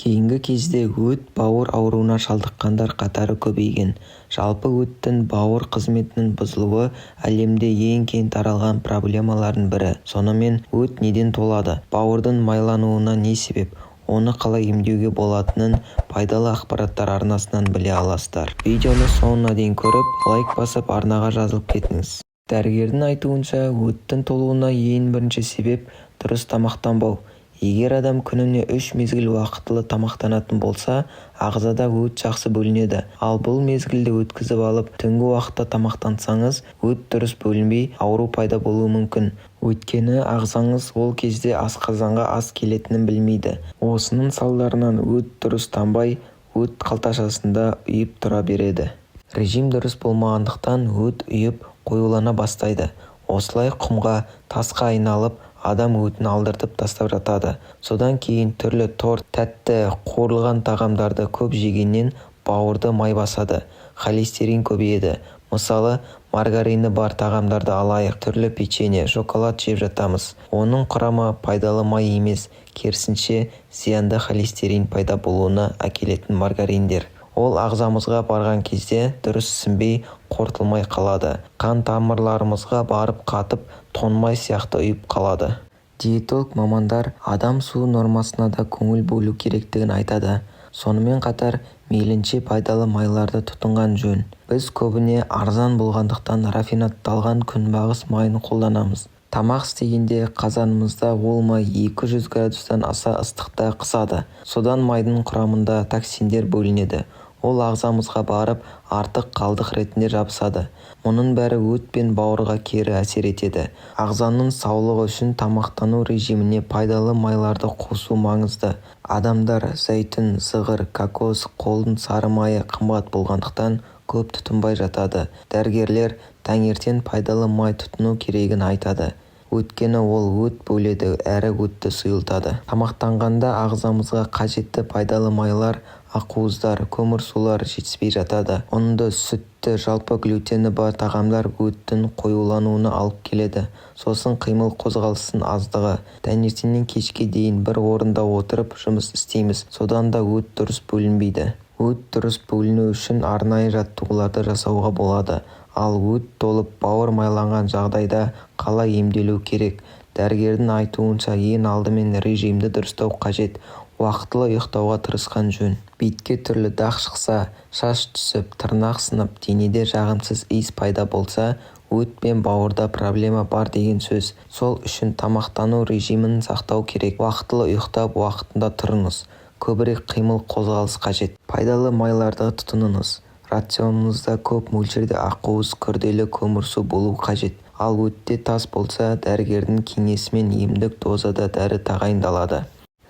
Кейінгі кезде өт, бауыр ауруына шалдыққандар қатары көбейген. Жалпы өттің, бауыр қызметінің бұзылуы әлемде ең кең таралған проблемалардың бірі. Сонымен, өт неден толады, бауырдың майлануына не себеп, оны қалай емдеуге болатынын Пайдалы ақпараттар арнасынан біле аласыздар. Видеоны соңына дейін көріп, лайк басып, арнаға жазылып кетіңіз. Дәрігердің айтуынша, өттің толуына ең бірінші себеп дұрыс тамақтанбау. Егер адам күніне үш мезгіл уақытылы тамақтанатын болса, ағзада өт жақсы бөлінеді. Ал бұл мезгілді өткізіп алып, түнгі уақытта тамақтансаңыз, өт дұрыс бөлінбей, ауру пайда болуы мүмкін. Өйткені ағзаңыз ол кезде асқазанға ас келетінін білмейді. Осының салдарынан өт дұрыс тамбай, өт қалташасында ұйып тұра береді. Режим дұрыс болмағандықтан өт ұйып, қоюлана бастайды. Осылай құмға, тасқа айналып, адам өтін алдыртып тастап жатады. Содан кейін түрлі торт, тәтті, қуырылған тағамдарды көп жегеннен бауырды май басады, холестерин көбейеді. Мысалы, маргарині бар тағамдарды алайық, түрлі печенье, шоколад жеп жатамыз. Оның құрамы пайдалы май емес, керісінше, зиянды холестерин пайда болуына әкелетін маргариндер. Ол ағзамызға барған кезде дұрыс сіңбей, қорытылмай қалады. Қан тамырларымызға барып қатып, тоңмай сияқты ұйып қалады. Диетолог мамандар адам су нормасына да көңіл бөлу керектігін айтады. Сонымен қатар мейлінше пайдалы майларды тұтынған жөн. Біз көбіне арзан болғандықтан рафинадталған күнбағыс майын қолданамыз. Тамақ істегенде қазанымызда ол май 200 градустан аса ыстықта қызады. Содан майдың құрамында токсиндер бөлінеді. Ол ағзамызға барып, артық қалдық ретінде жабысады. Мұның бәрі өт пен бауырға кері әсер етеді. Ағзаның саулығы үшін тамақтану режиміне пайдалы майларды қосу маңызды. Адамдар зәйтүн, зығыр, кокос, қолдың сары майы қымбат болғандықтан көп тұтынбай жатады. Дәрігерлер таңертең пайдалы май тұтыну керегін айтады. Өйткені ол өт бөледі әрі өтті сұйылтады. Тамақтанғанда ағзамызға қажетті пайдалы майлар, ақуыздар, көмірсулар жетіспей жатады. Ұнды, сүтті, жалпы глютені бар тағамдар өттің қоюлануына алып келеді. Сосын қимыл-қозғалыстың аздығы. Таңертеңнен кешке дейін бір орында отырып жұмыс істейміз. Содан да өт дұрыс бөлінбейді. Өт дұрыс бөліну үшін арнайы жаттығуларды жасауға болады. Ал өт толып, бауыр майланған жағдайда қалай емделу керек? Дәрігердің айтуынша, ең алдымен режимді дұрыстау қажет. Уақытылы ұйықтауға тырысқан жөн. Бетке түрлі дақ шықса, шаш түсіп, тырнақ сынып, денеде жағымсыз иіс пайда болса, өт пен бауырда проблема бар деген сөз. Сол үшін тамақтану режимін сақтау керек. Уақытылы ұйықтап, уақытында тұрыңыз. Көбірек қимыл-қозғалыс қажет. Пайдалы майларды тұтыныңыз. Рационыңызда көп мөлшерде ақуыз, күрделі көмірсу болуы қажет. Ал өтте тас болса, дәрігердің кеңесімен емдік дозада дәрі тағайындалады.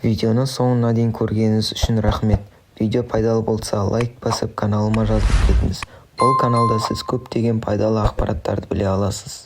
Видеоны соңына дейін көргеніңіз үшін рахмет. Видео пайдалы болса, лайк басып, каналыма жазылып кетіңіз. Бұл каналда сіз көптеген пайдалы ақпараттарды біле аласыз.